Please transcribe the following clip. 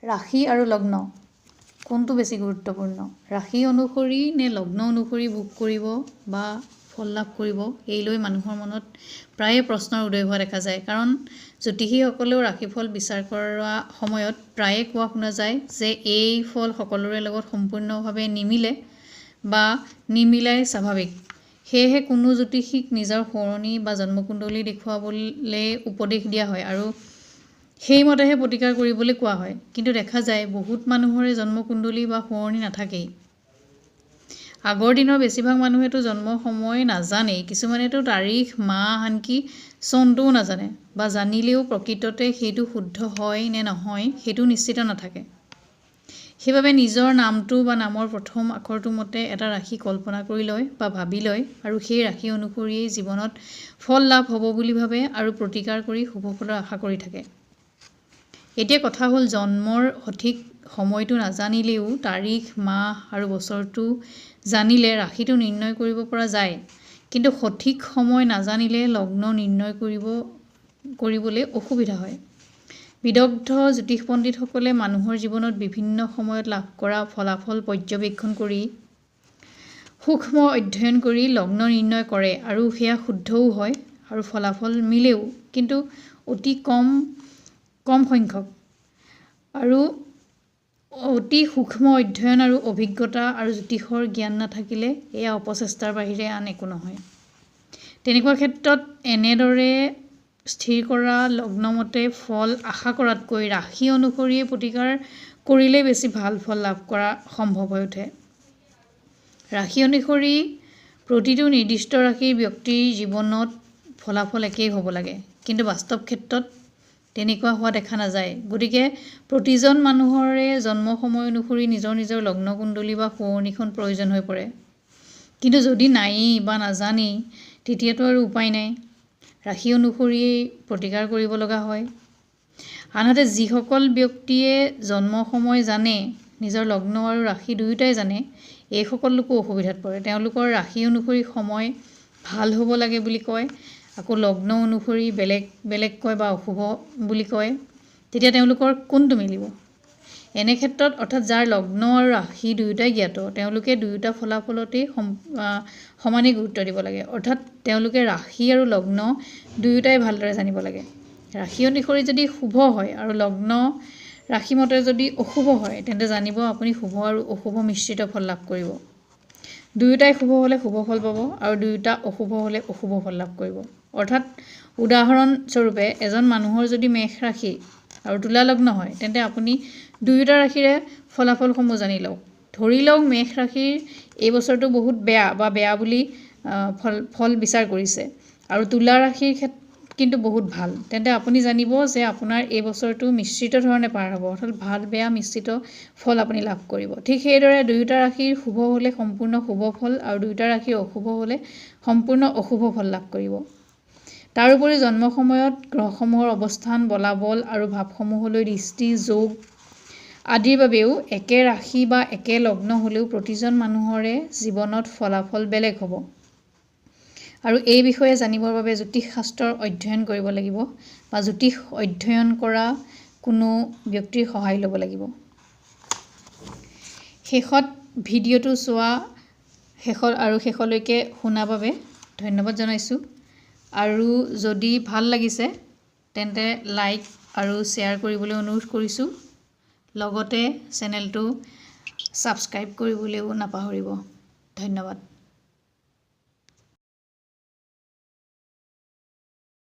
ৰাশি আৰু লগ্ন কোনটো বেছি গুৰুত্বপূৰ্ণ? ৰাশি অনুসৰি নে লগ্ন অনুসৰি ভোগ কৰিব বা ফল লাভ কৰিব, এই লৈ মানুহৰ মনত প্ৰায়ে প্ৰশ্নৰ উদয় হোৱা দেখা যায়। কাৰণ জ্যোতিষীসকলেও ৰাশিফল বিচাৰ কৰা সময়ত প্ৰায়ে কোৱা শুনা যায় যে এই ফল সকলোৰে লগত সম্পূৰ্ণভাৱে নিমিলে বা নিমিলাই স্বাভাৱিক। সেয়েহে কোনো জ্যোতিষীক নিজৰ সোঁৱৰণি বা জন্মকুণ্ডলী দেখুৱাবলৈ উপদেশ দিয়া হয় আৰু সেইমতেহে প্ৰতিকাৰ কৰিবলৈ কোৱা হয়। কিন্তু দেখা যায় বহুত মানুহৰে জন্মকুণ্ডলী বা সোঁৱৰণি নাথাকেই। আগৰ দিনৰ বেছিভাগ মানুহেতো জন্মৰ সময় নাজানেই, কিছুমানেতো তাৰিখ, মাহ, আনকি চনটোও নাজানে বা জানিলেও প্ৰকৃততে সেইটো শুদ্ধ হয় নে নহয় সেইটো নিশ্চিত নাথাকে। সেইবাবে নিজৰ নামটো বা নামৰ প্ৰথম আখৰটো মতে এটা ৰাশি কল্পনা কৰি লয় বা ভাবি লয় আৰু সেই ৰাশি অনুসৰিয়েই জীৱনত ফল লাভ হ'ব বুলি ভাবে আৰু প্ৰতিকাৰ কৰি শুভ ফলৰ আশা কৰি থাকে। এতিয়া কথা হ'ল, জন্মৰ সঠিক সময়টো নাজানিলেও তাৰিখ, মাহ আৰু বছৰটো জানিলে ৰাশিটো নিৰ্ণয় কৰিব পৰা যায়। কিন্তু সঠিক সময় নাজানিলে লগ্ন নিৰ্ণয় কৰিবলৈ অসুবিধা হয়। বিদগ্ধ জ্যোতিষ পণ্ডিতসকলে মানুহৰ জীৱনত বিভিন্ন সময়ত লাভ কৰা ফলাফল পৰ্যবেক্ষণ কৰি, সূক্ষ্ম অধ্যয়ন কৰি লগ্ন নিৰ্ণয় কৰে আৰু সেয়া শুদ্ধও হয় আৰু ফলাফল মিলেও, কিন্তু অতি কম কম সংখ্যক। আৰু অতি সূক্ষ্ম অধ্যয়ন আৰু অভিজ্ঞতা আৰু জ্যোতিষৰ জ্ঞান নাথাকিলে এয়া অপচেষ্টাৰ বাহিৰে আন একো নহয়। তেনেকুৱা ক্ষেত্ৰত এনেদৰে স্থিৰ কৰা লগ্নমতে ফল আশা কৰাতকৈ ৰাশি অনুসৰিয়ে প্ৰতিকাৰ কৰিলেই বেছি ভাল ফল লাভ কৰা সম্ভৱ হৈ উঠে। ৰাশি অনুসৰি প্ৰতিটো নিৰ্দিষ্ট ৰাশিৰ ব্যক্তিৰ জীৱনত ফলাফল একেই হ'ব লাগে, কিন্তু বাস্তৱ ক্ষেত্ৰত তেনেকুৱা হোৱা দেখা নাযায়। গতিকে প্ৰতিজন মানুহৰে জন্ম সময় অনুসৰি নিজৰ নিজৰ লগ্নকুণ্ডলী বা সোঁৱৰণিখন প্ৰয়োজন হৈ পৰে। কিন্তু যদি নায়েই বা নাজানেই, তেতিয়াতো আৰু উপায় নাই, ৰাশি অনুসৰিয়েই প্ৰতিকাৰ কৰিব লগা হয়। আনহাতে যিসকল ব্যক্তিয়ে জন্ম সময় জানে, নিজৰ লগ্ন আৰু ৰাশি দুয়োটাই জানে, এইসকল লোকো অসুবিধাত পৰে। তেওঁলোকৰ ৰাশি অনুসৰি সময় ভাল হ'ব লাগে বুলি কয়, আকৌ লগ্ন অনুসৰি বেলেগ বেলেগ কয় বা অশুভ বুলি কয়। তেতিয়া তেওঁলোকৰ কোনটো মিলিব? এনে ক্ষেত্ৰত অৰ্থাৎ যাৰ লগ্ন আৰু ৰাশি দুয়োটাই জ্ঞাত, তেওঁলোকে দুয়োটা ফলাফলতেই সমানেই গুৰুত্ব দিব লাগে। অৰ্থাৎ তেওঁলোকে ৰাশি আৰু লগ্ন দুয়োটাই ভালদৰে জানিব লাগে। ৰাশি অনুসৰি যদি শুভ হয় আৰু লগ্ন ৰাশিমতে যদি অশুভ হয়, তেন্তে জানিব আপুনি শুভ আৰু অশুভ মিশ্ৰিত ফল লাভ কৰিব। দুয়োটাই শুভ হ'লে শুভ ফল পাব আৰু দুয়োটা অশুভ হ'লে অশুভ ফল লাভ কৰিব। অৰ্থাৎ উদাহৰণস্বৰূপে এজন মানুহৰ যদি মেষ ৰাশি আৰু তুলা লগ্ন হয়, তেন্তে আপুনি দুয়োটা ৰাশিৰে ফলাফলসমূহ জানি লওক। ধৰি লওক মেষ ৰাশিৰ এই বছৰটো বহুত বেয়া বা বেয়া বুলি ফল বিচাৰ কৰিছে আৰু তুলা ৰাশিৰ ক্ষেত্ৰত কিন্তু বহুত ভাল, তেন্তে আপুনি জানিব যে আপোনাৰ এই বছৰটো মিশ্ৰিত ধৰণে পাৰ হ'ব, অৰ্থাৎ ভাল বেয়া মিশ্ৰিত ফল আপুনি লাভ কৰিব। ঠিক সেইদৰে দুয়োটা ৰাশিৰ শুভ হ'লে সম্পূৰ্ণ শুভ ফল আৰু দুয়োটা ৰাশিৰ অশুভ হ'লে সম্পূৰ্ণ অশুভ ফল লাভ কৰিব। তাৰোপৰি জন্ম সময়ত গ্ৰহসমূহৰ অৱস্থান, বলাবল আৰু ভাৱসমূহলৈ দৃষ্টি, যোগ আদিৰ বাবেও একে ৰাশি বা একে লগ্ন হ'লেও প্ৰতিজন মানুহৰে জীৱনত ফলাফল বেলেগ হ'ব। আৰু এই বিষয়ে জানিবৰ বাবে জ্যোতিষ শাস্ত্ৰৰ অধ্যয়ন কৰিব লাগিব বা জ্যোতিষ অধ্যয়ন কৰা কোনো ব্যক্তিৰ সহায় ল'ব লাগিব। শেষত ভিডিঅ'টো চোৱা শেষত আৰু শেষলৈকে শুনা বাবে ধন্যবাদ জনাইছোঁ। আৰু যদি ভাল লাগিছে তেন্তে লাইক আৰু শ্বেয়াৰ কৰিবলৈ অনুৰোধ কৰিছোঁ। লগতে চেনেলটো ছাবস্ক্ৰাইব কৰিবলৈও নাপাহৰিব। ধন্যবাদ।